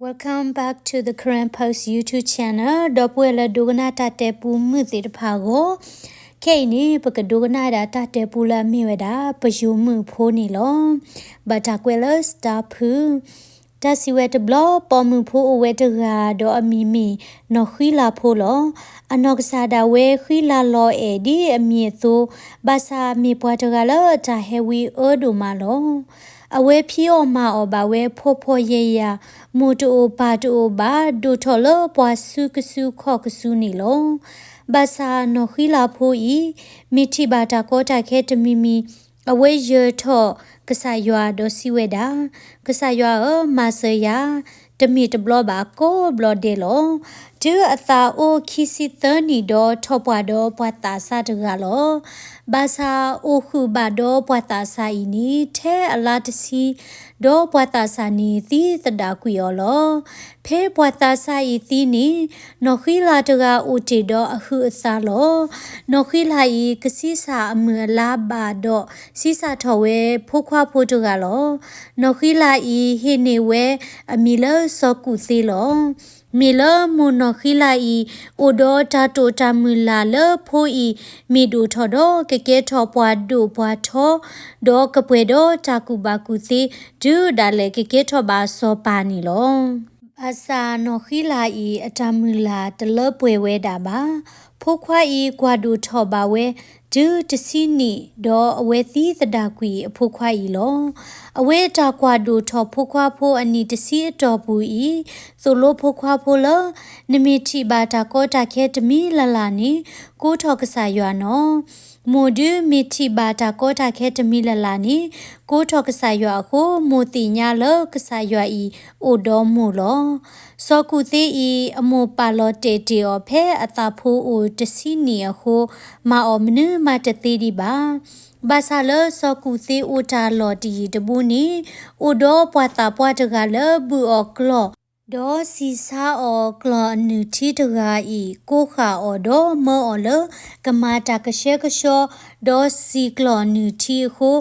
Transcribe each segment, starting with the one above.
Welcome back to the Karen Post YouTube channel. ဒီပုၢ်ဝဲၢ်လၢဒိကနၣ်တၢ်တဲပူမုၢ်သ့ၣ်တဖၣ်အဂီၢ်, ခဲအံၤန့ၣ် ပကဒိကနၣ်ဝဲဒၣ်တၢ်တဲပူလၢအမ့ၢ်ဝဲဒၣ် ပယိၤမုၣ်ဖိန့ၣ်လီၤ. ဘၣ်တၢ်ကွဲးလၢ စတၢဖု တၢ်စံးဝဲတဘျီ, ပိာ်မုၣ်ဖိအိၣ်ဝဲတဂၤ ဒီးအမံၤမ့ၢ်နီၢ်ဃံလၤဖိလီၤ. အနီၢ်ကစၢ်ဒၣ်ဝဲဃံလၤလီၤအဲၣ်ဒ်အမံၤအသိး, ဘၣ်ဆၣ်မ့ၢ်ပှၤတဂၤလၢအတၢ်ဟဲဝံအၢဒိၣ်မးလီၤ. အဝဲဖံးအီၣ်မၤအီၣ်ဘၣ်ဝဲဖှီၣ်ဖှီၣ်ယာ်ယာ်, မိၢ်တအိၣ်ပၢ်တအိၣ်ဘၣ်, ဒိၣ်ထီၣ်လၢပှၤစုကစုခီၣ်ကစုန့ၣ်လီၤ. ဘၣ်ဆၣ်နီၢ်ဃံလၤဖိအံၤ မ့ၢ်ထံၣ်ဘၣ်တၢ်ကီတၢ်ခဲတမံၤမံၤ, အဝဲယၢၤထီၣ်ကစၢ်ယွၤဒီးစံးဝဲဒၣ်, ကစၢ်ယွၤဧၢ, မၤစၢၤယၤ, တမ့ၢ်တဘျီဘၣ်ကိးဘျီဒဲးလီၤ. တုၤအသးအိၣ်ခံဆံသၢနံၣ်ဒီးထီၣ်ပှၢ်ဒီးပှၤသးစၢ်တဂၤလီၤ. ဘၣ်ဆၣ်အိၣ်ဃုာ်ဘၣ်ဒီးပှၤသးစၢ်အံၤန့ၣ် ထဲအလါတဆံ, ဒီးပှၤသးစၢ်န့ၣ်သံသဒၣ်ကွံာ်အီၤလီၤ. ဖဲပှၤသးစၢ်အံၤသံန့ၣ်, နီၢ်ဃံလၤတဂၤအိၣ်တ့ၢ်ဒီးအဟုးအသးလီၤ. နီၢ်ဃံလၤအံၤ ကဆံးစၢ်အမုၢ်အလါဘၣ်ဒီး ဆံးစၢ်ထီၣ်ဝဲဖိခွါဖိတဂၤလီၤ. နီၢ်ဃံလၤအံၤဟ့ၣ်န့ၢ်ဝဲအမံၤလၢစီၤကူၣ်သ့လီၤ. မ့ၢ်လၢမိၢ်နီၢ်ဃံလၤအံၤ အိၣ်ဒီးတၢ်တိာ်တၢ်မုၢ်လၢ်လၢဖိအံၤ မ့ၢ်ဒိၣ်ထီၣ်ဒီးကကဲထီၣ်ပှၤဒိၣ်ပှၤထီ, ဒီးကပှဲၤဒီးတၢ်ကူၣ်ဘၣ်ကူၣ်သ့, တုၤဒၣ်လဲာ်ကကဲထီၣ်ဘၣ်စီၤပၤန့ၣ်လီၤ. ဘၣ်ဆၣ်နီၢ်ဃံလၤအံၤအတၢ်မုၢ်လၢ်တလၢပှဲၤဝဲဒၣ်ဘၣ်. ဖိခွါအံၤကွၢ်ဒိၣ်ထီၣ်ဘၣ်ဝဲ တုၤတဆံနံၣ်, ဒီးအဝဲသံသဒၣ်ကွံာ်အဖိခွါအံၤလီၤ. အဝဲတၢ်ကွၢ်ဒိၣ်ထီၣ်ဖိခွါဖိအနံၣ်တဆံအတီၢ်ပူၤအံၤ, သိၣ်လိဖိခွါဖိလၢ နမ့ၢ်ထံၣ်ဘၣ်တၢ်ကီတၢ်ခဲတမံၤလၢ်လၢ်န့ၣ်, ကိးထီၣ်ကစၢ်ယွၤနီၢ်. မိၢ်ဒုမ့ၢ်ထံၣ်ဘၣ်တၢ်ကီတၢ်ခဲတမံၤလၢ်လၢ်န့ၣ်, ကိးထီၣ်ကစၢ်ယွၤအဃိ, မိၢ်သ့ၣ်ညါလၢကစၢ်ယွၤအံၤအိၣ်ဒီးမိၢ်လီၤ. စီၤကူၣ်သ့အံၤ အမိၢ်ပာ်လီၤတဲာ်တ့ၢ်အီၤဖဲအသးဖိအိၣ်တဆံနံၣ်အဃိ, မၤအီၣ်မနုၤမးတသ့ဒံးဘၣ်. ဘၣ်ဆၣ်လၢစီၤကူၣ်သ့အိၣ်တၢ်လီၢ်တယံာ်တဘိန့ၣ်, အိၣ်ဒီးပှၤသးပှၢ်တဂၤလၢဘုၣ်အီၤကျီၢ်, ဒီးစံးဆါအီၤကျီၢ်အနုၢ်ထံတဂၤအံၤ, ကိးဃာ်အီၤဒီးမၢအီၤလၢကမၤတၢ်ကဆှဲကဆှီ, ဒီးစံၣ်ကျီၢ်နုၢ်ထံအဃိ,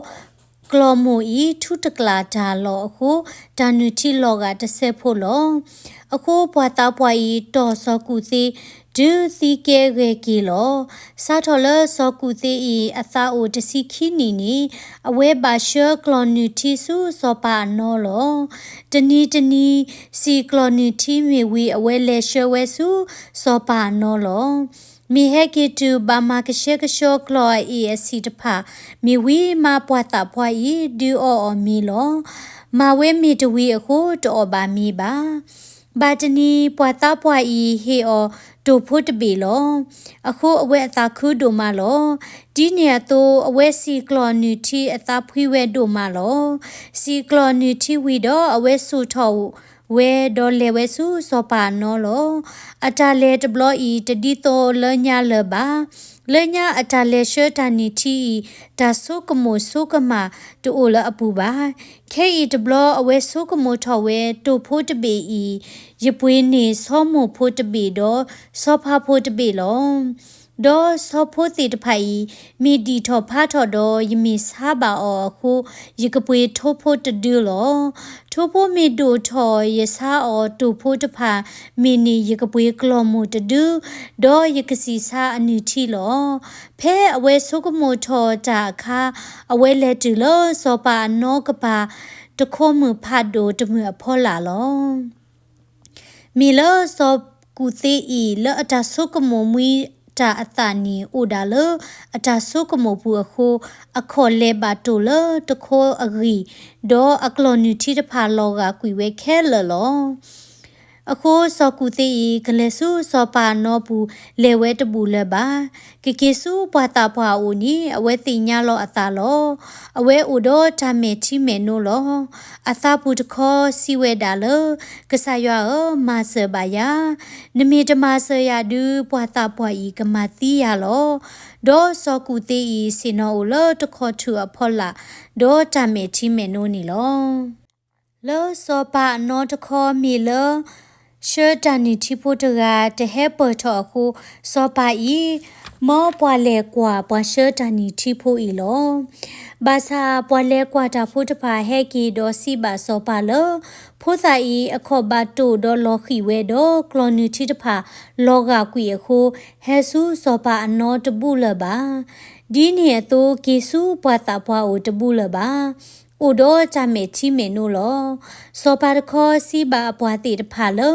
ကျီၢ်မိၢ်အံၤထူတကျးတၢ်လီၢ်အဃိ, တၢ်နုၢ်ထံလီၤဂာ်တစဲးဖိလီၤ. အဃိပှၤသးပှၢ်အံၤတီၢ်စီၤကူၣ်သ့, တုၤသံကဲဂဲၤက့ၤလီၤ. စးထီၣ်လၢစီၤကူၣ်သ့အံၤအသးအိၣ်တဆံခံနံၣ်န့ၣ်, အဝဲဘၣ်ဆှၢကျီၢ်နုၢ်ထံဆူစီၤပၤအနီလီၤ. တနံၤတနံၤ, စံၣ်ကျီၢ်နုၢ်ထံမ့ၢ်ဝံၤ အဝဲလဲၤဆှၢဝဲဆူစီၤပၤအနီလီၤ. မ့ၢ်ဟဲက့ၤတုၤဘၣ်မၤကဆှဲကဆှီကျီၢ်အအ့ၣ်အဆံးတဖၣ်, မ့ၢ်ဝံၤမးပှၤသးပှၢ်အံၤဒုးအီၣ်အီၤမ့ၤလီၤ. မၤဝဲမ့ၢ်တဝံၤအဃိ တအီၣ်ဘၣ်မ့ၤဘၣ်. ဘၣ်တနံၤပှၤသးပှၢ်အံၤဟ့ၣ်အီၤတိၢ်ဖိတဘ့ၣ်လီၤ. အဃိအဝဲအသးခုဒိၣ်မးလီၤ. ဒ်န့ၣ်အသိး အဝဲစံၣ်ကျီၢ်နုၢ်ထံအသးဖှံဝဲဒိၣ်မးလီၤ. စံၣ်ကျီၢ်နုၢ်ထံဝံၤဒီး အဝဲစိာ်ထီၣ်ဝဲဒီးလဲၤဝဲဆူစီၤပၤအနီလီၤ. အတၢ်လဲၤတဘျီအံၤတဒ်သိးလၢညါလၢၤဘၣ်. လၢညါအတၢ်လဲၤဆှၢတၢ်နုၢ်ထံအံၤ တၢ်ဆိကမိၣ်ဆိကမးတအိၣ်လၢအပူၤဘၣ်. ခဲအံၤတဘျီအဝဲဆိကမိၣ်ထီၣ်ဝဲ တိၢ်ဖိတဘ့ၣ်အံၤ ယပှ့ၤန့ၢ်ဆီမိၢ်ဖိတဘ့ၣ်ဒီး ဆီဖါဖိတဘ့ၣ်လီၤ. ဒီးဆီဖိသ့ၣ်တဖၣ်အံၤ မ့ၢ်ဒံၣ်ထီၣ်ဖါထီၣ်ဒီး ယမ့ၢ်ဆါဘၣ်အီၤအဃိ ယကပှ့ၤထိဖိတဒုလီၤ. ထိဖိမ့ၢ်ဒိၣ်ထီၣ်ယဆါအီၤတိၢ်ဖိတဖၣ် မ့ၢ်န့ၢ်ယကပှ့ၤကျီၢ်မိၢ်တဒု, ဒီးယကစံၣ်ဆါအနုၢ်ထံလီၤ. ဖဲအဝဲဆိကမိၣ်ထီၣ်တၢ်အခါ, အဝဲလဲၤတုၤလၢစီၤပၤအနီကပၤ တခိးမုၢ်ဖးဒိၣ်တမုၢ်အဖီလာ်လီၤ. မ့ၢ်လၢစီၤကူၣ်သ့အံၤ လၢအတၢ်ဆိကမိၣ်မှံတၢ်အသးန့ၣ် အိၣ်ဒၣ်လၢအတၢ်ဆိကမိၣ်ပူၤအဃိ, အခီၣ်လဲၤဘၣ်တိၢ်လၢတခိးအဂံၢ်, ဒီးအကျီၢ်နုၢ်ထံတဖၣ်လီၤဂာ်ကွံာ်ဝဲခဲလၢာ်လီၤ. အဃိစီၤကူၣ်သ့အံၤ ကလဲၤဆူစီၤပၤအနီပူၤ လဲၤဝဲတဘူၣ်လၢၤဘၣ်. ကက့ၤဆူပှၤသးပှၢ်အအိၣ်န့ၣ် အဝဲသ့ၣ်ညါလီၤအသးလီၤ. အဝဲအိၣ်ဒီးတၢ်မဲာ်ထံမဲာ်နိလီၤ. အသးပူၤတခီစံးဝဲဒၣ်လၢ ကစၢ်ယွၤဧၢ, မၤစၢၤဘၣ်ယၤ. နမ့ၢ်တမၤစၢၤယၤဒုး ပှၤသးပှၢ်အံၤကမၤသံယၤလီၤ. ဒီးစီၤကူၣ်သ့အံၤ ဆ့ၣ်နီၤအိၣ်လၢတခိးထူၣ်အဖီလာ်, ဒီးတၢ်မဲာ်ထံမဲာ်နိန့ၣ်လီၤ. လၢစီၤပၤအနီတခီမ့ၢ်လၢ ဆှၢတၢ်နုၢ်ထံဖိတဂၤတဟဲပၢၢ်ထီၣ်အဃိ, စီၤပၤအံၤ မၢပှၤလဲၤကွၢ်ပှၤဆှၢတၢ်နုၢ်ထံဖိအံၤလီၤ. ဘၣ်ဆၣ်ပှၤလဲၤကွၢ်တၢ်ဖိတဖၣ်ဟဲက့ၤဒီးစံးဘၣ်စီၤပၤလၢ ဖိသၣ်အံၤအခီၣ်ဘၣ်တိၢ်ဒီးလီၤဃံၣ်ဝဲဒီးကျီၢ်နုၢ်ထံတဖၣ်လီၤဂာ်ကွံာ်အဃိ, ဟဲဆူစီၤပၤအနီတဘူၣ်လၢၤဘၣ်. ဒ်န့ၣ်အသိးက့ၤဆူပှၤသးပှၢ်အိၣ်တဘူၣ်လၢၤဘၣ်. အိၣ်ဒီးတၢ်မဲာ်ထံမဲာ်နိလီၤ. စီၤပၤတခီစံးဘၣ်အပှၤသ့ၣ်တဖၣ်လၢ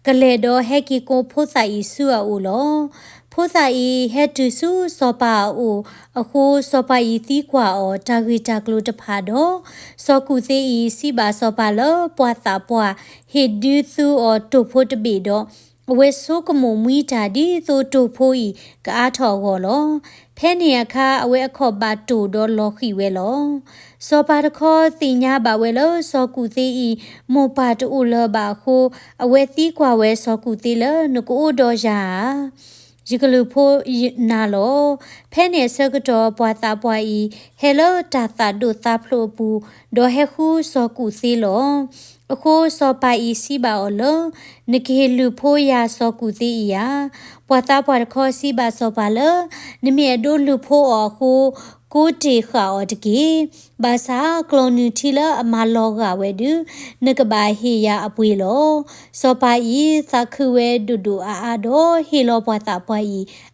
ကလဲၤဒီးဟဲက့ၤကိးဖိသၣ်အံၤဆူအအိၣ်လီၤ. ဖိသၣ်အံၤဟဲတုၤဆူစီၤပၤအအိၣ်အဃိ, စီၤပၤအံၤသံကွၢ်အီၤတၢ်ဂ့ၢ်တၢ်ကျိၤတဖၣ်ဒီး, စီၤကူၣ်သ့အံၤစံးဘၣ်စီၤပၤလၢ ပှၤသးပှၢ်ဟ့ၣ်ဒုးသူအီၤတိၢ်ဖိတဘ့ၣ်ဒီး, အဝဲဆိကမိၣ်မှံတၢ်ဒ်သိးတိၢ်ဖိအံၤကအါထီၣ်အဂီၢ်လီၤ. ဖဲန့ၣ်အခါ အဝဲအခီၣ်ဘၣ်တိၢ်ဒီးလီၤဃံၣ်ဝဲလီၤ. စီၤပၤတခီသ့ၣ်ညါဘၣ်ဝဲလၢစီၤကူၣ်သ့အံၤ မိၢ်ပၢ်တအိၣ်လၢၤဘၣ်အဃိ, အဝဲသံကွၢ်ဝဲစီၤကူၣ်သ့လၢ နကအိၣ်ဒီးယၤဧါ. ယကလုၢ်ဖိနၤလီၤ. ဖဲန့ၣ်အဆၢကတီၢ် ပှၤသးပှၢ်အံၤ ဟဲလၢတၢ်သးဒိၣ်သးဖျိးအပူၤ, ဒီးဟဲဃုစီၤကူၣ်သ့လီၤ. အဃိစီၤပၤအံၤစံးဘၣ်အီၤလၢ နကဟ့ၣ်လုၢ်ဖိယၤစီၤကူၣ်သ့အံၤဧါ. ပှၤသးပှၢ်တခီစံးဘၣ်စီၤပၤလၢ နမ့ၢ်အဒိလုၢ်ဖိအီၤအဃိ, ကိးတ့ၢ်ဃာ်အီၤတက့ၢ်. ဘၣ်ဆၣ်ကျီၢ်နုၢ်ထံလၢအမၤလီၤဂာ်ဝဲဒုး နကဘၣ်ဟ့ၣ်ယၤအပှ့ၤလီၤ. စီၤပၤအံၤသးခုဝဲဒိၣ်ဒိၣ်အါအါဒီး ဟ့ၣ်လီၤပှၤသးပှၢ်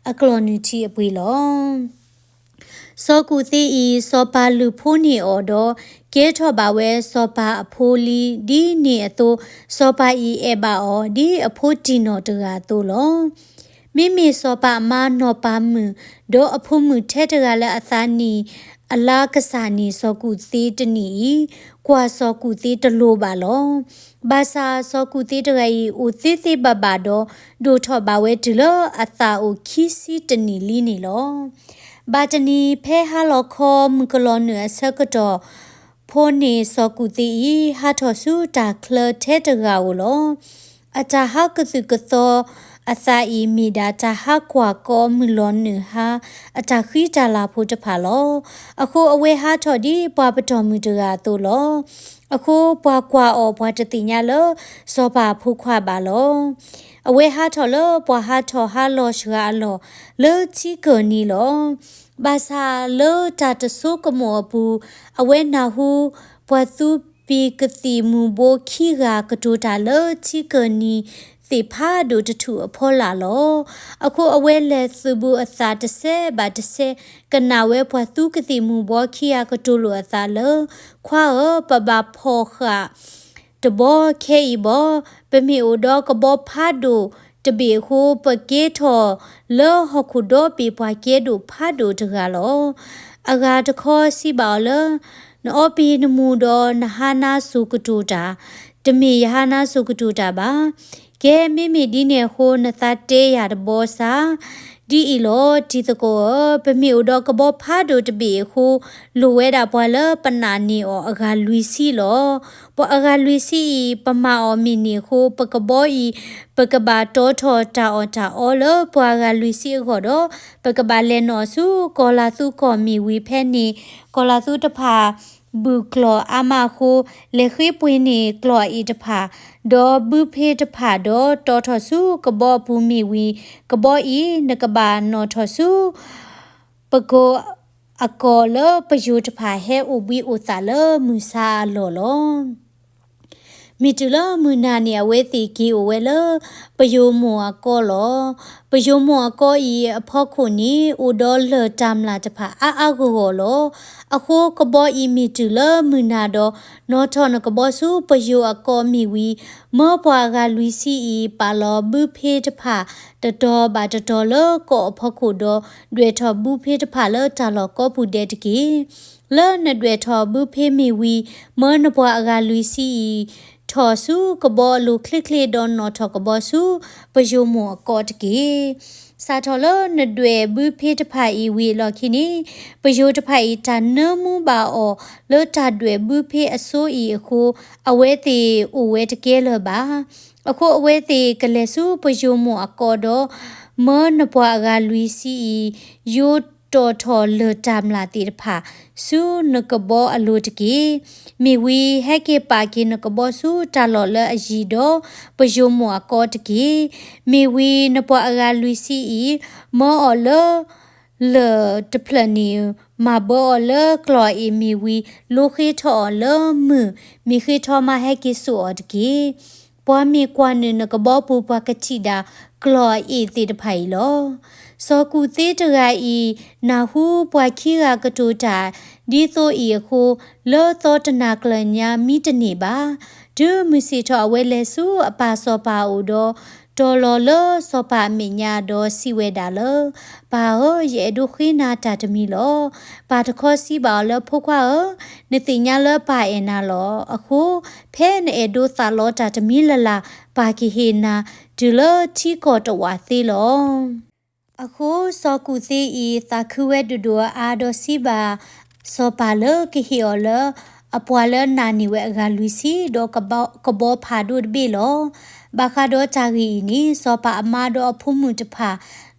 အံၤအကျီၢ်နုၢ်ထံအပှ့ၤလီၤ. စီၤကူၣ်သ့အံၤ စီၤပၤလုၢ်ဖိန့ၢ်အီၤဒီး ကဲထီၣ်ဘၣ်ဝဲစီၤပၤအဖိလံ. ဒ်န့ၣ်အသိး စီၤပၤအံၤအဲၣ်ဘၣ်အီၤ ဒ်အဖိတံၢ်နီၢ်တဂၤအသိးလီၤ. မ့မ့ၢ်စီၤပၤအမါနီၢ်ပၤမုၣ်, ဒီးအဖိမုၣ်ထဲတဂၤလၢအသးနံၣ်အလါကစၢ်န့ၣ် စီၤကူၣ်သ့တနံၣ်အံၤ, ကွၢ်စီၤကူၣ်သ့တလိၤဘၣ်လီၤ. ဘၣ်ဆၣ်စီၤကူၣ်သ့တဂၤအံၤ အိၣ်သ့သ့ဘၣ်ဘၣ်ဒီး ဒိၣ်ထီၣ်ဘၣ်ဝဲတုၤလၢအသးအိၣ်ခံဆံတနံၣ်လံန့ၣ်လီၤ. ဘၣ်တနံၤဖဲဟါလီၤခီမုၢ်ကလီၤနုာ်အဆၢကတီၢ်, ဖိန့ၢ်စီၤကူၣ်သ့အံၤ ဟးထီၣ်ဆူတၢ်ချၢထဲတဂၤဧိၤလီၤ. အတၢ်ဟးကသုၣ်ကသီအသးအံၤ မ့ၢ်ဒၣ်တၢ်ဟးကွၢ်ကီမုၢ်လီၤနုာ်ဟါ အတၢ်ဃံတၢ်လၤဖိတဖၣ်လီၤ. အဃိအဝဲဟးထီၣ်ဒ်ပှၤပတီၢ်မုၢ်တဂၤအသိးလီၤ. အဃိပှၤကွၢ်အီၤ ပှၤတသ့ၣ်ညါလၢစီၤပၤအဖိခွါဘၣ်လီၤ. အဝဲဟးထီၣ်လၢပှၤဟးထီၣ်ဟးလီၤစှၤအလီၢ် လၢထံကၢၢ်နံၤလီၤ. ဘၣ်ဆၣ်လၢတၢ်တဆိကမိၣ်အပူၤ, အဝဲနၢ်ဟူ ပှၤသူပ့ၤကသံၣ်မုၢ်ဘိခံဂၤကတိၤတၢ်လၢထံကၢၢ်နံၤသ့ၣ်ဖးဒိၣ်တထူၣ်အဖီလာ်လီၤ. အဃိအဝဲလဲၤသုးဘူးအသးတစဲးဘၣ်တစဲး, ကနၣ်ဝဲပှၤသူကသံၣ်မုၢ်ဘိခံဂၤကတိၤလိာ်အသးလၢ, ခွါဧၢ, ပဘၣ်ဖီၣ်ဃာ် တဘီခဲအံၤဘၣ်. ပမ့ၢ်အိၣ်ဒီးကဘီဖးဒိၣ်တဘ့ၣ်အဃိ, ပကဲထီၣ်လၢဟီၣ်ခိၣ်ဒီဘ့ၣ်ပှၤကဲဒိၣ်ဖးဒိၣ်တဂၤလီၤ. အဂၤတခီစံးဘၣ်အီၤလၢ, နအီပံၤနမူၤဒီးနဟါနါစိၤကတိၤတၢ်, တမ့ၢ်ယဟါနါစိၤကတိၤတၢ်ဘၣ်. ကဲ, မ့မ့ၢ်ဒ်န့ၣ်အဃိ နသးတဲယၤတဘီစၢ်. ဒ်အံၤလီၤ, တံၤသကိးဧၢ, ပမ့ၢ်အိၣ်ဒီးကဘီဖးဒိၣ်တဘ့ၣ်အဃိ, လိၣ်ဝဲဒၣ်ပှၤလၢပနာ်န့ၢ်အီၤအဂၤလွံၢ်ဆံလီၤ. ပှၤအဂၤလွံၢ်ဆံအံၤ ပမၤအီၤမ့ၢ်န့ၢ်အဃိ, ပကဘီအံၤ ပကဘၣ်တီထီၣ်တၢ်အီၣ်တၢ်အီလၢပှၤအဂၤလွံၢ်ဆံအဂီၢ်ဒီး, ပကဘၣ်လဲၤနီၣ်ဆူကီၢ်လၤသူကီၢ်မ့ၢ်ဝံၤဖဲန့ၣ်, ကီၢ်လၤသူတဖၣ် ဘုၣ်ကျီၢ်အါမးအဃိ, လဲၤဃ့ပှ့ၤန့ၢ်ကျီၢ်အအံၤတဖၣ်, ဒီးဘုဖ့တဖၣ်ဒီး တီထီၣ်ဆူကဘီအပူၤမ့ၢ်ဝံၤ, ကဘီအံၤ နကဘၣ်နီၣ်ထီၣ်ဆူ ပကိာ်အကီၢ်လၢပယိၤတဖၣ်ဟဲအိၣ်ဘှံးအိၣ်သးလၢမုၢ်ဆါအလီၢ်လီၤ. မ့ၢ်တုၤလၢမုၢ်နၤန့ၣ် အဝဲသ့ၣ်က့ၤအိၣ်ဝဲလၢပယိၤမိၢ်အကီလီၤ. ပယိၤမိၢ်အကီအံၤအဖီခိၣ်န့ၣ် အိၣ်ဒီးလၢၢ်တၢ်မျၢ်တဖၣ်အါအါဂီၢ်ဂီၢ်လီၤ. အဃိကဘီအံၤမ့ၢ်တုၤလၢမုၢ်နၤဒီး နီၣ်ထီၣ်နကဘီဆူပယိၤအကီမ့ၢ်ဝံၤ, မၢပှၤအဂၤလွံၢ်ဆံအံၤ ပာ်လီၤဘုဖ့တဖၣ်တတီၤဘၣ်တတီၤလၢကီၢ်အဖီခိၣ်ဒီး ဒွဲၣ်ထီၣ်ဘုဖ့တဖၣ်လၢတၢ်လီၢ်ကိးပူၤဒဲးတက့ၢ်. လၢနဒွဲၣ်ထီၣ်ဘုဖ့မ့ၢ်ဝံၤ, မၢနပှၤအဂၤလွံၢ်ဆံအံၤ ထီၣ်ဆူကဘီအလိၤချ့ချ့ ဒီးနီၣ်ထီၣ်ကဘီဆူပယိၤမိၢ်အကီတက့ၢ်. စးထီၣ်လၢနဒွဲၣ်ဘုဖ့တဖၣ်အံၤဝံၤအလီၢ်ခံန့ၣ်, ပယိၤတဖၣ်အံၤ တၢ်နၢမူဘၣ်အီၤလၢတၢ်ဒွဲၣ်ဘုဖ့အစိအံၤအဃိ, အဝဲသ့ၣ်အိၣ်ဝဲတကဲလၢၤဘၣ်. အဃိအဝဲသ့ၣ်ကလဲၤဆူပယိၤမိၢ်အကီဒီး, မၢနပှၤအဂၤလွံၢ်ဆံအံၤ ယိ တီၣ်ထီၣ်လၢၢ်တၢ်မျၢ်သ့ၣ်တဖၣ် ဆူနကဘီအလိၤတက့ၢ်. မ့ၢ်ဝံၤဟဲက့ၤပာ်က့ၤနကဘီဆူတၢ်လီၢ်လၢအယံၤဒီး ပယိၤမိၢ်အကီတက့ၢ်. မ့ၢ်ဝံၤနပှၤအဂၤလွံၢ်ဆံအံၤ မၢအီၤလၢ လၢၢ်တဖျၢၣ်န့ၣ် မၤဘၢအီၤလၢကျီၢ်အ့ၣ်မ့ၢ်ဝံၤ လိဃ့ထီၣ်အီၤလၢမုၢ် မ့ၢ်ဃ့ထီၣ်မးဟဲက့ၤစိာ်အီၤတက့ၢ်. ပှၤမ့ၢ်ကွၢ်နုာ်နကဘီပူၤ ပှၤကထံၣ်ဒၣ်ကျီၢ်အ့ၣ်သ့ၣ်တဖၣ်အံၤလီၤ. စီၤကူၣ်သ့တဂၤအံၤ နၢ်ဟူပှၤခံဂၤကတိၤတၢ် ဒ်သိးအံၤအဃိ လၢသီတနၤကျၢၢ်ညါမံတန့ၢ်ဘၣ်. တုၤမုၢ်ဆ့ၣ်ထီၣ်အဝဲလဲၤဆူအပၢ်စီၤပၤအအိၣ်ဒီး တီၤလီၤလၢစီၤပၤအမဲာ်ညါဒီးစံးဝဲဒၣ်လၢ ပၢ်ဧၢ, ယအဲၣ်ဒိးဃ့နၤတၢ်တမံၤလီၤ. ပၢ်တခီစံးဘၣ်အီၤလၢ ဖိခွါဧၢ, နသ့ၣ်ညါလၢပၢ်အဲၣ်နၤလီၤ. အဃိ ဖဲနအဲၣ်ဒိးသးလီတၢ်တမံၤလၢ်လၢ် ပၢ်ကဟ့ၣ်နၤ တုၤလၢထံကီၢ်တဝးသ့လီၤ. အဃိစီၤကူၣ်သ့အံၤ သးခုဝဲဒိၣ်ဒိၣ်အါအါဒီးစံးဘၣ် စီၤပၤလၢကဟ့ၣ်အီၤလၢ အပှၤလၢနာ်န့ၢ်ဝဲအဂၤလွံၢ်ဆံ ဒီးကဘီဖးဒိၣ်တဘ့ၣ်လီၤ. ဘၣ်ဃးဒီးတၢ်ဂ့ၢ်အံၤန့ၣ် စီၤပၤအမါဒီးအဖိမုၣ်တဖၣ်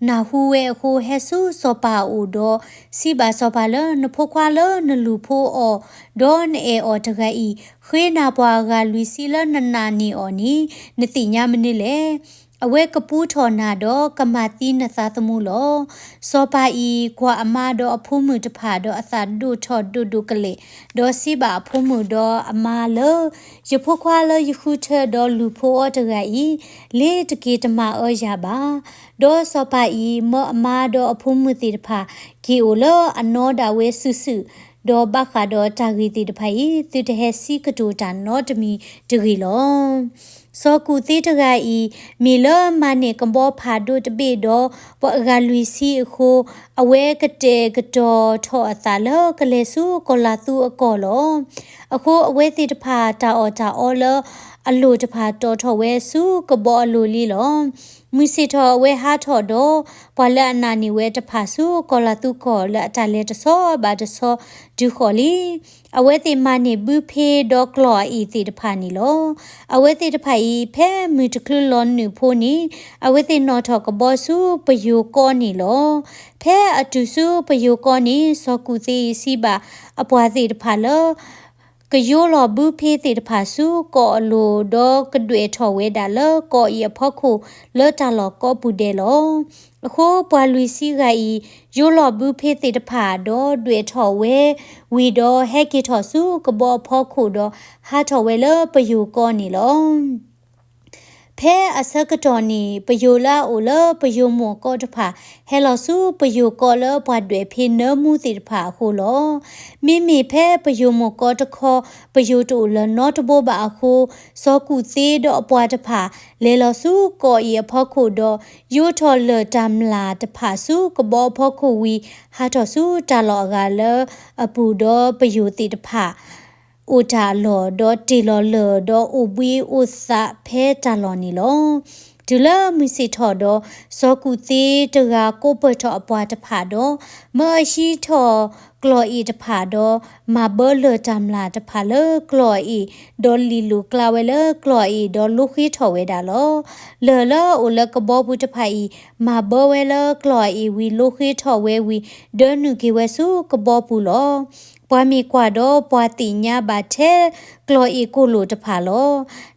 နၢ်ဟူဝဲအဃိ ဟဲဆူစီၤပၤအအိၣ်ဒီး စံးဘၣ်စီၤပၤလၢ နဖိခွါလၢနလူၤဖိအီၤ ဒီးနအဲၣ်အီၤတဂၤအံၤ ဃ့နၤပှၤအဂၤလွံၢ်ဆံလၢနနာ်န့ၢ်အီၤန့ၣ် နသ့ၣ်ညါမနုၤလဲၣ်. အဝဲကပူထီၣ်နၤဒီးကမၤသံနသးသမူလီၤ. စီၤပၤအံၤ ကွၢ်အမါဒီးအဖိမုၣ်တဖၣ်ဒီးအသးဒိၣ်ထီၣ်ဒိၣ်ဒိၣ်ကလဲာ်, ဒီးစံးဘၣ်အဖိမုၣ်ဒီးအမါလၢ ယဖိခွါလၢယဃုထၢဒီးလူၤဖိအီၤတဂၤအံၤ လ့ၤတက့ၤတမၤအၢယၤဘၣ်. ဒီးစီၤပၤအံၤ မၢအမါဒီးအဖိမုၣ်သ့ၣ်တဖၣ် က့ၤအိၣ်လၢအနီၢ်ဒၣ်ဝဲစုာ်စုာ်, ဒီးဘၣ်ဃးဒီးတၢ်ဂ့ၢ်သ့ၣ်တဖၣ်အံၤ သုတဟဲစံးကတိၤတၢ်နီတမံၤတဂ့ၤလီၤ. စီၤကူၣ်သ့တဂၤအံၤ မ့ၢ်လၢမၤန့ၢ်ကဘီဖးဒိၣ်တဘ့ၣ်ဒီး ပှၤအဂၤလွံၢ်ဆံအဃိ, အဝဲကတဲာ်ကတီၤထီၣ်အသးလၢကလဲၤဆူကီၢ်လၤသူအကီၢ်လီၤ. အဃိအဝဲသ့ၣ်တဖၣ် တၢ်အီၣ်တၢ်အီလၢအလိၤတဖၣ်တီၣ်ထီၣ်ဝဲဆူကဘီအလိၤလံလီၤ. မုၢ်ဆ့ၣ်ထီၣ်အဝဲဟးထီၣ်ဒီး ပှၤလၢအနာ်န့ၢ်ဝဲတဖၣ်ဆူကီၢ်လၤသူကီၢ်လၢအတၢ်လဲၤတဆီဘၣ်တဆီတုၤဃီၤလံ. အဝဲသ့ၣ်မၤန့ၢ်ဘုဖ့ဒီးကျီၢ်အ့ၣ်သ့ၣ်တဖၣ်န့ၣ်လီၤ. အဝဲသ့ၣ်တဖၣ်အံၤ ဖဲမုၢ်တချုးလီၤနုာ်ဖိန့ၣ် အဝဲသ့ၣ်နီၣ်ထီၣ်ကဘီဆူပယိၤကီၢ်န့ၣ်လီၤ. ဖဲအတုၤဆူပယိၤကီၢ်န့ၣ် စီၤကူၣ်သ့အံၤစံးဘၣ်အပှၤသ့ၣ်တဖၣ်လၢ ကယိလီၤဘုဖ့သ့ၣ်တဖၣ်ဆူကီၢ်အလိၤ ဒီးကဒွဲၣ်ထီၣ်ဝဲဒၣ်လၢကီၢ်အံၤအဖီခိၣ်လၢတၢ်လီၢ်ကိးပူၤဒဲးလီၤ. အဃိပှၤလွံၢ်ဆံဂၤအံၤ ယိလီၤဘုဖ့သ့ၣ်တဖၣ်ဒီးဒွဲၣ်ထီၣ်ဝဲဝံၤဒီး ဟဲက့ၤထီၣ်ဆူကဘီအဖီခိၣ်ဒီး ဟးထီၣ်ဝဲလၢပယိၤကီၢ်န့ၣ်လီၤ. ဖဲအဆၢကတီၢ်န့ၣ် ပယိၤလၢအအိၣ်လၢပယိၤမိၢ်ကီၢ်တဖၣ် ဟဲလီၤဆူပယိၤကီၢ်လၢပှၤဒွဲၣ်ဖ့နၢမူသ့ၣ်တဖၣ်အဃိလီၤ. မ့မ့ၢ်ဖဲပယိၤမိၢ်ကီၢ်တခီ ပယိၤတအိၣ်လၢၤနီတဘိဘၣ်အဃိ, စီၤကူၣ်သ့ဒီးအပှၤတဖၣ် လဲၤလီၤဆူကီၢ်အံၤအဖီခိၣ်ဒီး ယိထီၣ်လၢၢ်တၢ်မျၢ်တဖၣ်ဆူကဘီအဖီခိၣ်ဝံၤ ဟးထီၣ်ဆူတၢ်လီၢ်အဂၤလၢအပူၤဒီးပယိၤသ့ၣ်တဖၣ် အိၣ်တၢ်လီၢ်ဒီးတ့ၢ်လီၤလၢၢ်ဒီးအိၣ်ဘှံးအိၣ်သးဖဲတၢ်လီၢ်န့ၣ်လီၤ. တုၤလၢမုၢ်ဆ့ၣ်ထီၣ်ဒီး စီၤကူၣ်သ့တဂၤကိးပၢၢ်ထီၣ်အပှၤတဖၣ်ဒီး မၢအဟံးထီၣ်ကျီၢ်အ့ၣ်တဖၣ်ဒီး မၤဘၢလၢၢ်တၢ်မျၢ်တဖၣ်လၢကျီၢ်အ့ၣ် ဒီးလံၣ်လိၣ်ကျါဝဲလၢကျီၢ်အ့ၣ်ဒီးလိဃ့ထီၣ်ဝဲဒၣ်လီၤ. လၢၢ်လၢအအိၣ်လၢကဘီပူၤတဖၣ်အံၤ မၤဘၢဝဲလၢကျီၢ်အ့ၣ်ဝံၤလိဃ့ထီၣ်ဝဲဝံၤ ဒၢနုာ်က့ၤဝဲဆူကဘီပူၤလီၤ. ပှၤမ့ၢ်ကွၢ်ဒီးပှၤသ့ၣ်ညါဘၣ်ထဲကျီၢ်အ့ၣ်ကိၢ်လိာ်တဖၣ်လီၤ.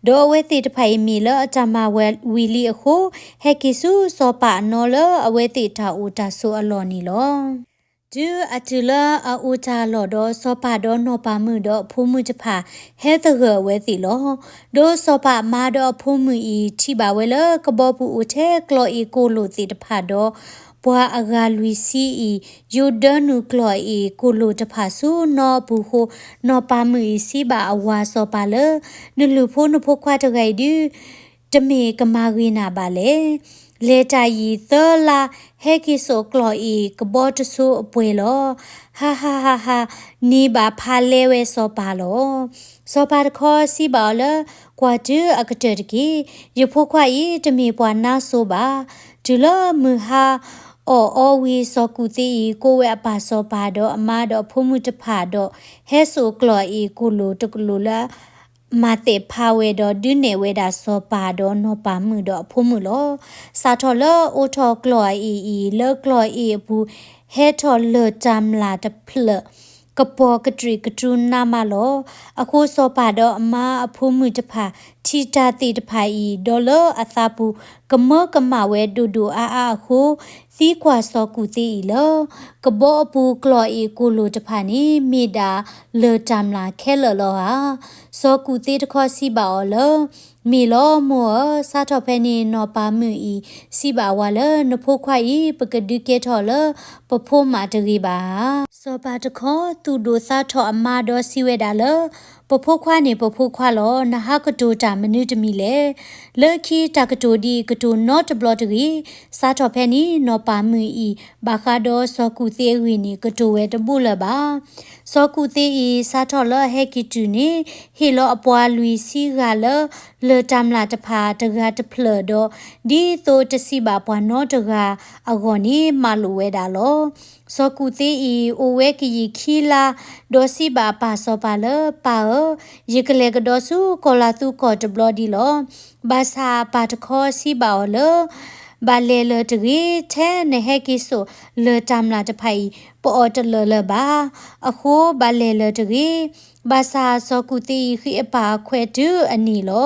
ဒီးအဝဲသ့ၣ်တဖၣ်အံၤမ့ၢ်လၢအတၢ်မၤဝံၤလံအဃိ, ဟဲက့ၤဆူစီၤပၤအနီၢ်လၢအဝဲသ့ၣ်တၢ်အိၣ်တၢ်ဆိးအလီၢ်န့ၣ်လီၤ. တုၤအတုၤလၢအအိၣ်တၢ်လီၢ်ဒီး စီၤပၤဒီးနီၢ်ပၤမုၣ်ဒီးအဖိမုၣ်တဖၣ် ဟဲသဂၢၢ်အဝဲသ့ၣ်လီၤ. ဒီးစီၤပၤအမါဒီးအဖိမုၣ်အံၤထံၣ်ဘၣ်ဝဲလၢကဘီပူၤအိၣ်ထဲကျီၢ်အ့ၣ်ကိၢ်လိာ်သ့ၣ်တဖၣ်ဒီး ပှၤအဂၤလွံၢ်ဆံအံၤ ယိဒၢနုာ်ကျီၢ်အ့ၣ်ကိၢ်လိာ်တဖၣ်ဆူနီၢ်အပူၤအဃိ, နီၢ်ပၤမုၣ်အံၤစံးဘၣ်အဝၤစီၤပၤလၢ နလူၤဖိနဖိခွါတဂၤအံၤဒုး တမ့ၢ်ကမၤဂ့ၤနၤဘၣ်လဲၣ်. လဲၤတၢ်ယံာ်သၢလါ ဟဲက့ၤစိာ်ကျီၢ်အ့ၣ်ကဘီတစိၤအပှဲၤလီၤ. ဟါဟါဟါဟါ, န့ၢ်ဘၣ်ဖးလဲဝဲစီၤပၤလီၤ. စီၤပၤတခီစံးဘၣ်အီၤလၢ ကွၢ်တုၤအကတၢၢ်တက့ၢ်. ယဖိခွါအံၤတမ့ၢ်ပှၤနါစိၤဘၣ်. တုၤလၢမုၢ်ဟါအီၣ်အီဝံၤ စီၤကူၣ်သ့အံၤ ကိးဝဲအပၢ်စီၤပၤဒီးအမါဒီးအဖိမုၣ်တဖၣ်ဒီး ဟဲစိာ်ကျီၢ်အ့ၣ်ကိၢ်လိာ်တကလိာ်လၢ မၤသဲးဖးဝဲဒီး ဒုးနဲၣ်ဝဲဒၣ်စီၤပၤဒီးနီၢ်ပၤမုၣ်ဒီးအဖိမုၣ်လီၤ. စးထီၣ်လၢအိးထီၣ်ကျီၢ်အ့ၣ်အံၤ လၢကျီၢ်အ့ၣ်အပူၤ ဟဲထီၣ်လၢၢ်တၢ်မျၢ်တဖျၢၣ် ကပီၤကတြံးကတြူနးမးလီၤ. အဃိစီၤပၤဒီးအမါအဖိမုၣ်တဖၣ် ထံၣ်တၢ်သ့ၣ်တဖၣ်အံၤ ဒီးလၢအသးပူၤ ကမၢကမၣ်ဝဲဒိၣ်ဒိၣ်အါအါအဃိ သံကွၢ်စီၤကူၣ်သ့အံၤလၢ ကဘီအပူၤကျီၢ်အ့ၣ်ကိၣ်လိၣ်တဖၣ်န့ၣ် မ့ၢ်ဒၣ်လၢၢ်တၢ်မျၢ်ခဲလၢာ်လီၤဧါ. စီၤကူၣ်သ့တခီစံးဘၣ်အီၤလၢ မ့ၢ်လီၤမိၢ်ဧၢ, စးထီၣ်ဖဲန့ၣ် နီၢ်ပၢ်မုၣ်အံၤ စံးဘၣ်ဝၤလၢ နဖိခွါအံၤ ပကဒုးကဲထီၣ်လၢပဖိမးတဂ့ၤဘၣ်ဧါ. စီၤပၤတခီ သူၣ်ဒိၣ်သးထီၣ်အမါဒီးစံးဝဲဒၣ်လၢ ပဖိခွါန့ၣ်ပဖိခွါလီၤ. နဟးကတိၤတၢ်မနုၤတမံၤလဲၣ်. လၢခံတၢ်ကတိၤဒ်အံၤ ကတိၤနီတဘျီတဂ့ၤ. စးထီၣ်ဖဲန့ၣ် နီၢ်ပၢ်မုၣ်အံၤ ဘၣ်ဃးဒီးစီၤကူၣ်သ့အဂ့ၢ်န့ၣ် ကတိၤဝဲတဘူၣ်လၢၤဘၣ်. စီၤကူၣ်သ့အံၤ စးထီၣ်လၢအဟဲက့ၤတုၤန့ၣ် ဟ့ၣ်လီၤအပှၤလွံၢ်ဆံဂၤလၢ လၢၢ်တၢ်မျၢ်တဖၣ်တဂၤတဖျၢၣ်ဒီး ဒ်သိးတစံးဘၣ်ပှၤနီတဂၤအဂီၢ်န့ၣ် မၤလိာ်ဝဲဒၣ်လီၤ. စီၤကူၣ်သ့အံၤ အိၣ်ဝဲကယံာ်ခံလါ, ဒီးစံးဘၣ်အပၢ်စီၤပၤလၢ ပၢ်ဧၢ, ယကလဲၤကဒီးဆူကီၢ်လၤသူကီၢ်တဘျီဒံးလီၤ. ဘၣ်ဆၣ်အပၢ်တခီစံးဘၣ်အီၤလၢ ဘၣ်လဲၤလၢၤတဂ့ၤ, ထဲနဟဲက့ၤစိာ်လၢၢ်တၢ်မျၢ်တဖၣ်အံၤ ပအီၣ်တလၢာ်လၢၤဘၣ်. အဃိဘၣ်လဲၤလၢၤတဂ့ၤ. ဘၣ်ဆၣ်စီၤကူၣ်သ့အံၤ ဃ့အပၢ်အခွဲးတုၤအနံၤလီၤ.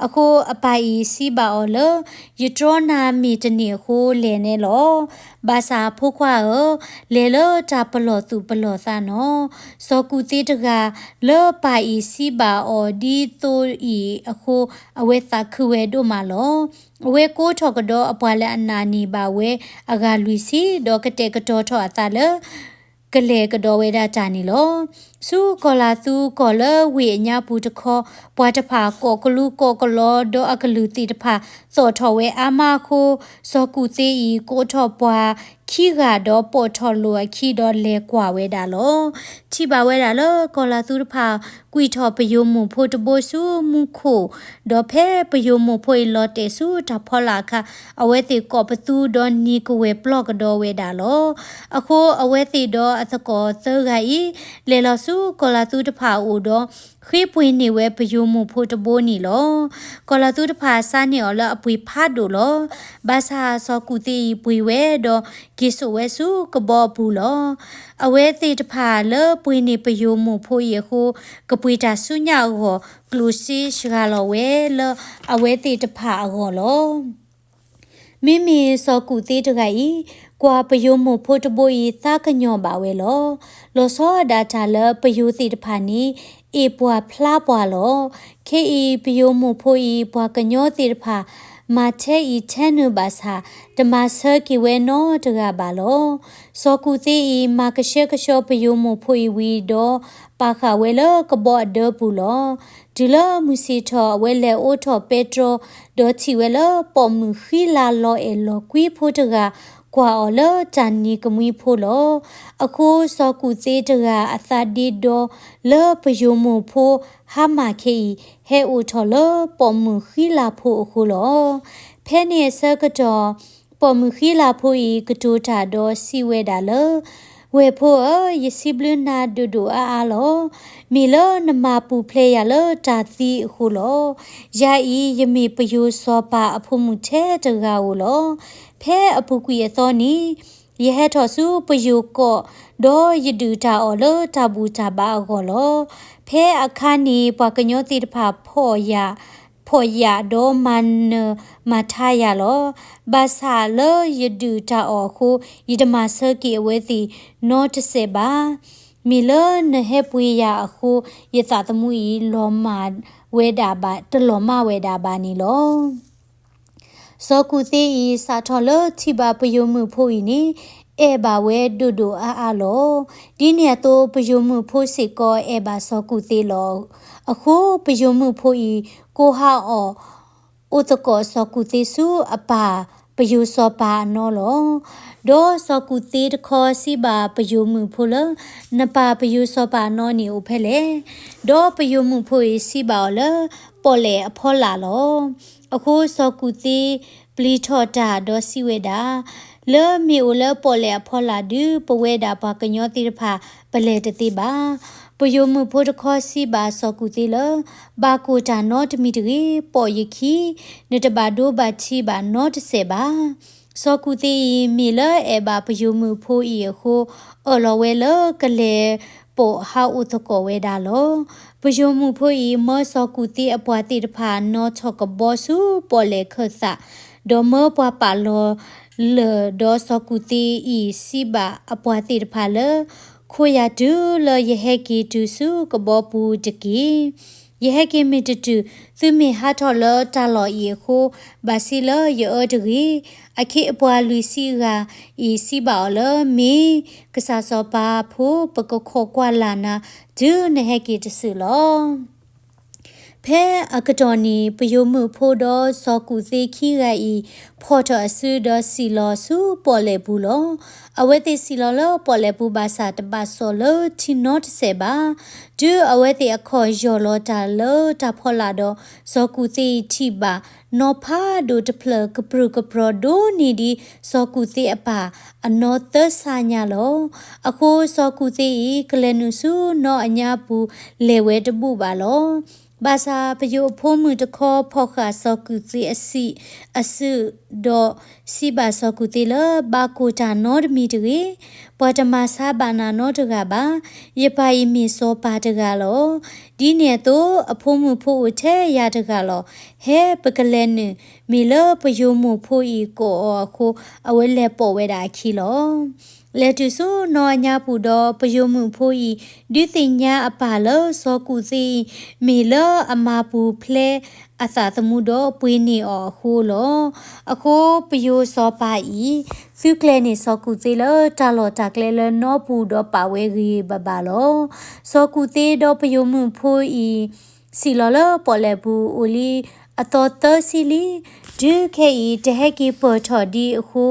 အဃိအပၢ်အံၤစံးဘၣ်အီၤလၢ ယတြီနၤမ့ၢ်တန့ၢ်အဃိ လဲၤနဲလီၤ. ဘၣ်ဆၣ်ဖိခွါဧၢ, လဲၤလၢတၢ်ပလီၢ်သူၣ်ပလီၢ်သးနီၢ်. စီၤကူၣ်သ့တဂၤ လၢပၢ်အံၤစံးဘၣ်အီၤဒ်သိးအံၤအဃိ အဝဲသးခုဝဲဒိၣ်မးလီၤ. အဝဲကိးထီၣ်ကဒီးအပှၤလၢအနာ်န့ၢ်ဘၣ်ဝဲအဂၤလွံၢ်ဆံ ဒီးကတဲာ်ကတီၤထီၣ်အသးလၢ ကလဲၤကဒီးဝဲဒၣ်တၢ်န့ၣ်လီၤ. ဆူကီၢ်လၤသူကီၢ်လၢဝ့ၢ်အညါပူၤတခီ ပှၤတဖၣ်ကိးကလူကိးကလီ ဒီးအကလုၢ်သ့ၣ်တဖၣ်သီၣ်ထီၣ်ဝဲအါမးအဃိ စီၤကူၣ်သ့အံၤ ကိးထီၣ်ပှၤခံဂၤဒီးပိာ်ထီၣ်လိာ်အခံဒီးလဲၤကွၢ်ဝဲဒၣ်လီၤ. ထံၣ်ဘၣ်ဝဲဒၣ်လၢကီၢ်လၤသူတဖၣ် ကွံာ်ထီၣ်ပယိၤမုၣ်ဖိတဘိဆူမူခိၣ်, ဒီးဖဲပယိၤမုၣ်ဖိအံၤလီၤတဲာ်ဆူတၢ်ဖီလာ်အခါ အဝဲသ့ၣ်ကိးပသူဒီးနံၤကဝဲၤပျီၢ်ကဒီးဝဲဒၣ်လီၤ. အဃိအဝဲသ့ၣ်ဒီးအသကိးသၢဂၤအံၤ လဲၤလီၤဆူကီၢ်လၤသူတဖၣ်အအိၣ်ဒီး ဃ့ပှ့ၤန့ၢ်ဝဲပယိၤမုၣ်ဖိတဘိန့ၣ်လီၤ. ကီၢ်လၤသူတဖၣ်ဆါန့ၢ်အီၤလၢအပှ့ၤဖးဒိၣ်လီၤ. ဘၣ်ဆၣ်စီၤကူၣ်သ့အံၤပှ့ၤဝဲဒီး က့ၤစိာ်ဝဲဆူကဘီအပူၤလီၤ. အဝဲသ့ၣ်တဖၣ်လၢပှ့ၤန့ၢ်ပယိၤမုၣ်ဖိအံၤအဃိ ကပှ့ၤတၢ်ဆူညါအဂီၢ် ကျိၣ်စ့စှၤလီၤဝဲလၢအဝဲသ့ၣ်တဖၣ်အဂီၢ်လီၤ. မ့မ့ၢ်စီၤကူၣ်သ့တဂၤအံၤ ကွၢ်ပယိၤမုၣ်ဖိတဘိအံၤသးကညီၤဘၣ်ဝဲလီၤ. လီၤဆီဒၣ်တၢ်လၢပယိၤသ့ၣ်တဖၣ်န့ၣ် အ့ၣ်ပှၤဖျါပှၤလီၤ. ခဲအံၤပယိၤမုၣ်ဖိအံၤ ပှၤကညီသ့ၣ်တဖၣ် မၤထဲအံၤထဲနုာ်ဘၣ်ဆၣ် တမၤဆၢက့ၤဝဲနီတဂၤဘၣ်လီၤ. စီၤကူၣ်သ့အံၤ မၤကဆှဲကဆှီပယိၤမုၣ်ဖိအံၤဝံၤဒီး ပာ်ဃာ်ဝဲလၢကဘီအဒၢပူၤလီၤ. တုၤလၢမုၢ်ဆ့ၣ်ထီၣ် အဝဲလဲၤအိးထီၣ်ပဲတြီ ဒီးထံၣ်ဝဲလၢပိာ်မုၣ်ဃံလၤလီၤအဲၣ်လီၤကွံဖိတဂၤ ကွၢ်အီၤလၢတၢ်နံၤကမှံဖိလီၤ. အဃိစီၤကူၣ်သ့တဂၤအသးဒ့ဒီလၢပယိၤမုၣ်ဖိဟါမၢ်ခဲအံၤ ဟဲအိၣ်ထီၣ်လၢပိာ်မုၣ်ဃံလၤဖိအဃိလီၤ. ဖဲန့ၣ်အဆၢကတီၢ် ပိာ်မုၣ်ဃံလၤဖိအံၤကတိၤတၢ်ဒီးစံးဝဲဒၣ်လၢ ဝဲၢ်ဖိဧၢ, ယစံးဘျုးနၤဒိၣ်ဒိၣ်အါအါလီၤ. မ့ၢ်လၢနမၤပူၤဖျဲးယၤလၢတၢ်သံအဃိလီၤ. ယၤအံၤယမ့ၢ်ပယိၤစီၤပၤအဖိမုၣ်ထဲတဂၤဧိၤလီၤ. ဖဲအပူၤကွံာ်အသီန့ၣ် ယဟဲထီၣ်ဆူပယိၤကီၢ် ဒီးယဒုၣ်တၢ်အီၣ်လၢတၢ်ဘူၣ်တၢ်ဘါအဂီၢ်လီၤ. ဖဲအခါန့ၣ် ပှၤကညီသ့ၣ်တဖၣ်ဖီၣ်ယၣ်, ဖီၣ်ယၣ်ဒီးမၤနၢၤမၤထါယၤလီၤ. ဘၣ်ဆၣ်လၢယဒုၣ်တၢ်အီၣ်အဃိ ယတမၤဆၢက့ၤအဝဲသ့ၣ်နီတစဲးဘၣ်. မ့ၢ်လၢနဟဲပှ့ၤယၤအဃိ ယသးသမူအံၤလီၤမၢ်ဝဲဒၣ်ဘၣ်, တလီၤမၢ်ဝဲဒၣ်ဘၣ်န့ၣ်လီၤ. စီၤကူၣ်သ့အံၤ စးထီၣ်လၢထံၣ်ဘၣ်ပယိၤမုၣ်ဖိအံၤန့ၣ် အဲၣ်ဘၣ်ဝဲဒိၣ်ဒိၣ်အါအါလီၤ. ဒ်န့ၣ်အသိး ပယိၤမုၣ်ဖိစ့ၢ်ကီးအဲၣ်ဘၣ်စီၤကူၣ်သ့လီၤ. အဃိပယိၤမုၣ်ဖိအံၤ ကိးဟးအီၣ် အိၣ်သကိးစီၤကူၣ်သ့ဆူအပၢ်ပယိၤစီၤပၤအနီလီၤ. ဒီးစီၤကူၣ်သ့တခီစံးဘၣ်ပယိၤမုၣ်ဖိလၢ နပၢ်ပယိၤစီၤပၤအနီန့ၣ်အိၣ်ဖဲလဲၣ်. ဒီးပယိၤမုၣ်ဖိအံၤစံးဘၣ်အီၤလၢ ပီၣ်လဲၣ်အဖီလာ်လီၤ. အဃိစီၤကူၣ်သ့ပျံၤထီၣ်တၢ်ဒီးစံးဝဲဒၣ် လၢမ့ၢ်အိၣ်လၢပီၣ်လဲၣ်အဖီလာ်ဒုး ပဝဲဒၣ်ပှၤကညီသ့ၣ်တဖၣ် ပလဲၤတသ့ဘၣ်. ပယိၤမုၣ်ဖိတခီစံးဘၣ်စီၤကူၣ်သ့လၢ ဘၣ်ကိၢ်တၢ်နီတမံၤတဂ့ၤ, ပိာ်ယခံ, နတဘၣ်ဒိဘၣ်ထံးဘၣ်နီတစဲးဘၣ်. စီၤကူၣ်သ့အံၤ မ့ၢ်လၢအဲၣ်ဘၣ်ပယိၤမုၣ်ဖိအံၤအဃိ, အၢၣ်လီၤဝဲလၢကလဲၤပိာ်ဟးအိၣ်သကိးဝဲဒၣ်လီၤ. ပယိၤမုၣ်ဖိအံၤ မၢစီၤကူၣ်သ့အပှၤသ့ၣ်တဖၣ် နီၣ်ထီၣ်ကဘီဆူပီၣ်လဲၣ်ခၢၣ်သး, ဒီးမၢပှၤပာ်လီၤလၢာ်, ဒီးစီၤကူၣ်သ့အံၤ စံးဘၣ်အပှၤသ့ၣ်တဖၣ်လၢ ခိၣ်ယၤတုၤလၢယဟဲက့ၤတုၤဆူကဘီပူၤတက့ၢ်. ယဟဲက့ၤမ့ၢ်တတုၤ, သုမ့ၢ်ဟးထီၣ်လၢတၢ်လီၢ်အံၤအဃိ, ဘၣ်စံးလၢယအၢတဂ့ၤ. အခ့အပှၤလွံၢ်ဆံဂၤအံၤ စံးဘၣ်အီၤလၢ မ့ၢ်ကစၢ်စီၤပၤဖိ, ပကခိးကွၢ်လၢ်နၤ တုၤနဟဲက့ၤတစုလီၤ. ဖဲအကတီၢ်န့ၣ် ပယိၤမုၣ်ဖိဒီးစီၤကူၣ်သ့ခံဂၤအံၤ ဖီၣ်ထီၣ်အစုဒီးစံၣ်လီၤဆူပီၣ်လဲၣ်ပူၤလီၤ. အဝဲသ့ၣ်စံၣ်လီၤလၢပီၣ်လဲၣ်ပူၤဘၣ်ဆၣ် တဘၣ်စီၣ်လၢထံနီတစဲးဘၣ်. တုၤအဝဲသ့ၣ်အခီၣ်ယီၢ်လီၤတၢ်လၢတၢ်ဖီလာ်ဒီး, စီၤကူၣ်သ့အံၤထံၣ်ဘၣ် နီၢ်ဖးဒိၣ်တဖျၢၣ် ကပြုၢ်ကပြီၤဒိၣ်န့ၢ်ဒံး စီၤကူၣ်သ့အပၢ်အနီၢ်သၢဆါညါလီၤ. အဃိစီၤကူၣ်သ့အံၤ ကလဲၤနုာ်ဆူနီၢ်အညါပူၤ လဲၤဝဲတဘူၣ်ဘၣ်လီၤ. ဘၣ်ဆၣ်ပယိၤအဖိမုၣ်တခီ ဖီၣ်ဃာ်စီၤကူၣ်သ့အစံၣ်အစု, ဒီးစံးဘၣ်စီၤကူၣ်သ့လၢ ဘၣ်ကိၢ်တၢ်နီတမံၤတဂ့ၤ. ပှၤတမၤဆါဘၣ်နၤနီတဂၤဘၣ်. ယပၢ်အံၤမ့ၢ်စီၤပၤတဂၤလီၤ. ဒ်န့ၣ်အသိး အဖိမုၣ်ဖိအိၣ်ထဲယၤတဂၤလီၤ. ဟဲပကလဲၤနုာ်, မ့ၢ်လၢပယိၤမုၣ်ဖိအံၤကိးအီၤအဃိ, အဝဲလဲၤပိာ်ဝဲဒၣ်အခံလီၤ. လဲၤတုၤဆူနီၢ်အညါပူၤဒီး ပယိၤမုၣ်ဖိအံၤ ဒုးသ့ၣ်ညါအပၢ်လၢစီၤကူၣ်သ့အံၤ မ့ၢ်လၢအမါပူၤဖျဲအသးသမူဒီးပှ့ၤန့ၢ်အီၤအဃိလီၤ. အဃိပယိၤစီၤပၤအံၤ သုကျဲၤန့ၢ်စီၤကူၣ်သ့လၢတၢ်လီၢ်တၢ်ကျဲလၢနီပူၤ ဒီးပာ်ဝဲဂ့ၤဂ့ၤဘၣ်ဘၣ်လီၤ. စီၤကူၣ်သ့ဒီးပယိၤမုၣ်ဖိအံၤ စံၣ်လီၤလၢပီၣ်လဲၣ်ပူၤအိၣ်လံအသီသၢဆံလံ. တုၤခဲအံၤ တဟဲက့ၤပၢၢ်ထီၣ်ဒံးအဃိ,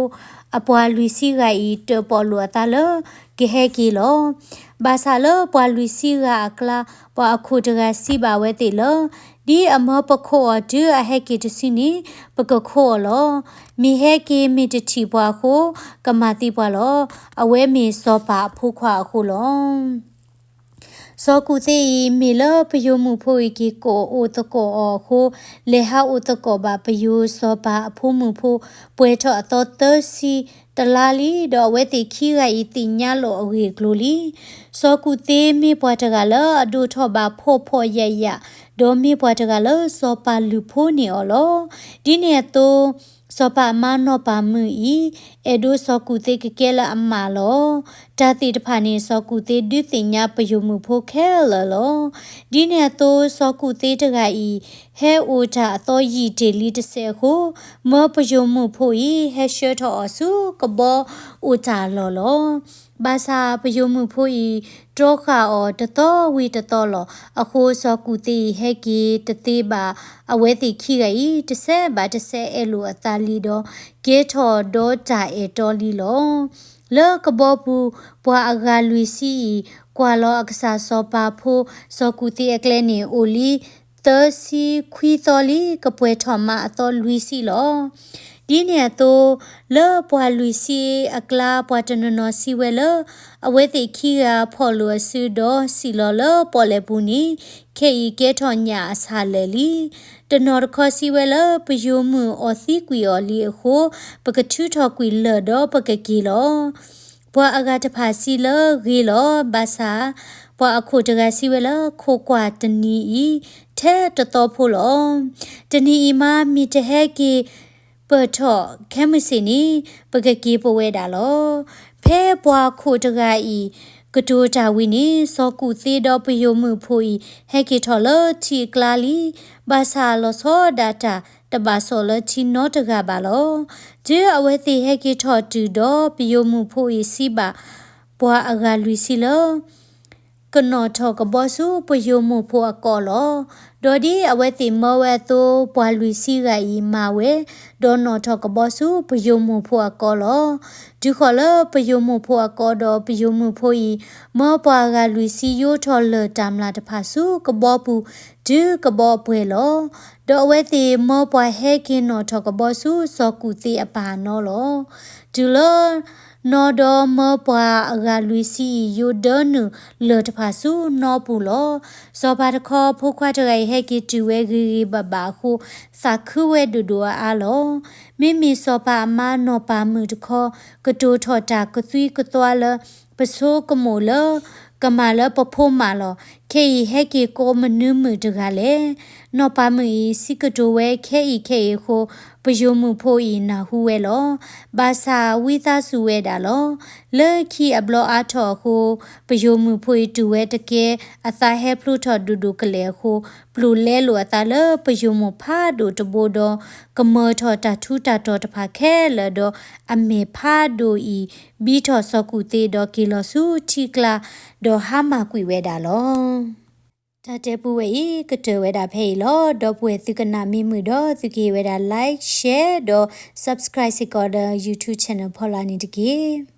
အပှၤလွံၢ်ဆံဂၤအံၤ တၢၣ်ပီၣ်လိာ်အသးလၢကဟဲက့ၤလီၤ. ဘၣ်ဆၣ်လၢပှၤလွံၢ်ဆံဂၤအကျါ ပှၤအခိၣ်တဂၤစံးဘၣ်ဝဲသ့ၣ်လၢ ဒ်အမၢပခိးအီၤတုၤအဟဲက့ၤတစုန့ၣ် ပကခိးအီၤလီၤ. မ့ၢ်ဟဲက့ၤမ့ၢ်တထံၣ်ပှၤအဃိ, ကမၤသံပှၤလီၤ. အဝဲမ့ၢ်စီၤပၤအဖိခွါအဃိလီၤ. စီၤကူၣ်သ့အံၤ မ့ၢ်လၢပယိၤမုၣ်ဖိအံၤက့ၤကိးအိၣ်သကိးအီၤအဃိ, လဲၤဟးအိၣ်သကိးဘၣ်ပယိၤစီၤပၤအဖိမုၣ်ဖိ ပှဲၤထီၣ်အသီသၢဆံတလါလံ, ဒီးအဝဲသ့ၣ်ခံဂၤအံၤသ့ၣ်ညါလိာ်အဂ့ၢ်အကျိၤလံ. စီၤကူၣ်သ့မ့ၢ်ပှၤတဂၤလၢအဒိၣ်ထီၣ်ဘၣ်ဖှီၣ်ဖှီၣ်ယာ်ယာ်, ဒီးမ့ၢ်ပှၤတဂၤလၢစီၤပၤလုၢ်ဖိန့ၢ်အီၤလီၤ. ဒ်န့ၣ်အသိး စီၤပၤအမါနီၢ်ပၤမုၣ်အံၤ အဲၣ်ဒိးစီၤကူၣ်သ့ကကဲလၢအမါလီၤ. တၢ်သ့ၣ်တဖၣ်န့ၣ် စီၤကူၣ်သ့ဒုးသ့ၣ်ညါပယိၤမုၣ်ဖိခဲလၢာ်လီၤ. ဒ်န့ၣ်အသိး စီၤကူၣ်သ့တဂၤအံၤ ဟဲအိၣ်တၢ်အသီယံာ်တ့ၢ်လံတစဲးအဃိ, မၢပယိၤမုၣ်ဖိအံၤ ဟဲဆှၢထီၣ်အီၤဆူကဘီအိၣ်တၢ်အလီၢ်လီၤ. ဘၣ်ဆၣ်ပယိၤမုၣ်ဖိအံၤ တြီဃာ်အီၤတသီဝံၤတသီလီၤ. အဃိစီၤကူၣ်သ့အံၤ ဟဲက့ၤတသ့ဘၣ်အဝဲသ့ၣ်ခံဂၤအံၤ တစဲးဘၣ်တစဲးအဲၣ်လိာ်အသးလံဒီး ကဲထီၣ်ဒီးတၢ်အဲၣ်တီလံလီၤ. လၢကဘီပူၤ ပှၤအဂၤလွံၢ်ဆံအံၤ ကွၢ်လီၤအကစၢ်စီၤပၤဖိ စီၤကူၣ်သ့အကျဲန့ၣ် အိၣ်လံသၢဆံခွံသီလံ ကပှဲၤထီၣ်မးအသီလွံၢ်ဆံလီၤ. ဒ်န့ၣ်အသိး လၢပှၤလွံၢ်ဆံအကျါ ပှၤတနီၤနီၤစံးဝဲလၢ အဝဲသ့ၣ်ခံဂၤဖီၣ်လိာ်အစုဒီးစံၣ်လီၤလၢပီၣ်လဲၣ်ပူၤန့ၣ် ခဲအံၤကဲထီၣ်ညၣ်အဆၣ်လၢာ်လံ. တနီၤတခီစံးဝဲလၢ ပယိၤမုၣ်အီၣ်သံကွံာ်အီၤလံအဃိ ပကထုးထီၣ်ကွံာ်လၢၢ်ဒီးပကက့ၤလီၤ. ပှၤအဂၤတဖၣ်စံးလၢ ဂ့ၤလီၤ, ဘၣ်ဆၣ် ပှၤအခိၣ်တဂၤစံးဝဲလၢ ခိးကွၢ်တနံၤအံၤ ထဲတသီဖိလီၤ. တနံၤအံၤမး မ့ၢ်တဟဲက့ၤပၢၢ်ထီၣ်ခဲမုၢ်ဆ့ၣ်န့ၣ် ပကက့ၤပဝဲဒၣ်လီၤ. ဖဲပှၤခိၣ်တဂၤအံၤ ကတိၤတၢ်ဝံၤန့ၣ် စီၤကူၣ်သ့ဒီးပယိၤမုၣ်ဖိအံၤ ဟဲက့ၤထီၣ်လၢထံအကျါလံ. ဘၣ်ဆၣ်လီၤဆီဒၣ်တၢ် တဘၣ်စီၣ်လၢထံနီတဂၤဘၣ်လီၤ. တုၤအဝဲသ့ၣ်ဟဲက့ၤထီၣ်တုၤဒီး ပယိၤမုၣ်ဖိအံၤစံးဘၣ် ပှၤအဂၤလွံၢ်ဆံလၢ ကနီၣ်ထီၣ်ကဘီဆူပယိၤမုၣ်ဖိအကိးလီၤ. ဒီးဒ်အဝဲသ့ၣ်မၢဝဲအသိး ပှၤလွံၢ်ဆံဂၤအံၤမၤဝဲ, ဒီးနီၣ်ထီၣ်ကဘီဆူပယိၤမုၣ်ဖိအကိးလီၤ. တုၤဃီၤလၢပယိၤမုၣ်ဖိအကိးဒီး ပယိၤမုၣ်ဖိအံၤ မၢပှၤအဂၤလွံၢ်ဆံယိထီၣ်လၢၢ်တၢ်မျၢ်တဖၣ်ဆူကဘီပူၤ တုၤကဘီပှဲၤလီၤ. ဒီးအဝဲသ့ၣ်မၢပှၤဟဲက့ၤနီၣ်ထီၣ်ကဘီဆူစီၤကူၣ်သ့အပၢ်အနီၢ်လီၤ. တုၤလၢ နီၢ်ဒီမၢပှၤအဂၤလွံၢ်ဆံအံၤ ယိးဒၢနုာ်လၢၢ်တဖၣ်ဆူနီပူၤလီၤ. စီၤပၤတခီ ဖိခွါတဂၤအံၤဟဲက့ၤတုၤဝဲဂ့ၤဂ့ၤဘၣ်ဘၣ်အဃိ သးခုဝဲဒိၣ်ဒိၣ်အါအါလီၤ. မ့မ့ၢ်စီၤပၤအမါနီၢ်ပၤမုၣ်တခီ ကတိၤထီၣ်တၢ်ကသွံကသွါလၢ ပဆိကမိၣ်လၢ ကမၣ်လၢပဖိမးလီၤ. ခဲအံၤဟဲက့ၤကိးမနုၤမုၣ်တဂၤလဲၣ်. နီၢ်ပၤမုၣ်အံၤ စံးကတိၤဝဲခဲအံၤခဲအံၤအဃိ ပယိၤမုၣ်ဖိအံၤနၢ်ဟူဝဲလီၤ. ဘၣ်ဆၣ်ဝံသးစူၤဝဲဒၣ်လီၤ. လၢခံအဘျီအါထီၣ်အဃိ ပယိၤမုၣ်ဖိအံၤတူၢ်ဝဲတကဲ အသးဟဲဖျိးထီၣ်ဒိၣ်ဒိၣ်ကလဲာ်အဃိ ပျိာ်လဲလိာ်အသးလၢပယိၤမုၣ်ဖးဒိၣ်တဘိဒီး ကမၢၢ်ထီၣ်တၢ်ထူးတၢ်တီၤတဖၣ်ခဲလၢာ်ဒီး အမဲာ်ဖးဒိၣ်အံၤ ဘံထီၣ်စီၤကူၣ်သ့ဒီးက့ၤလီၤဆူထံကျါ ဒီးဟါမၢ်ကွံာ်ဝဲဒၣ်လီၤ. တၢ်တဲပူဝဲအံၤ ကတၢၢ်ဝဲဒၣ်ဖဲအံၤလီၤ. ဒီပုၢ်ဝဲၢ်သုကနၣ်မ့ၢ်မုာ်ဒီး သုကဟ့ၣ်ဝဲဒၣ် like, share ဒီး subscribe စ့ၢ်ကီးဒီး YouTube channel ဖီလာ်န့ၣ်တက့ၢ်.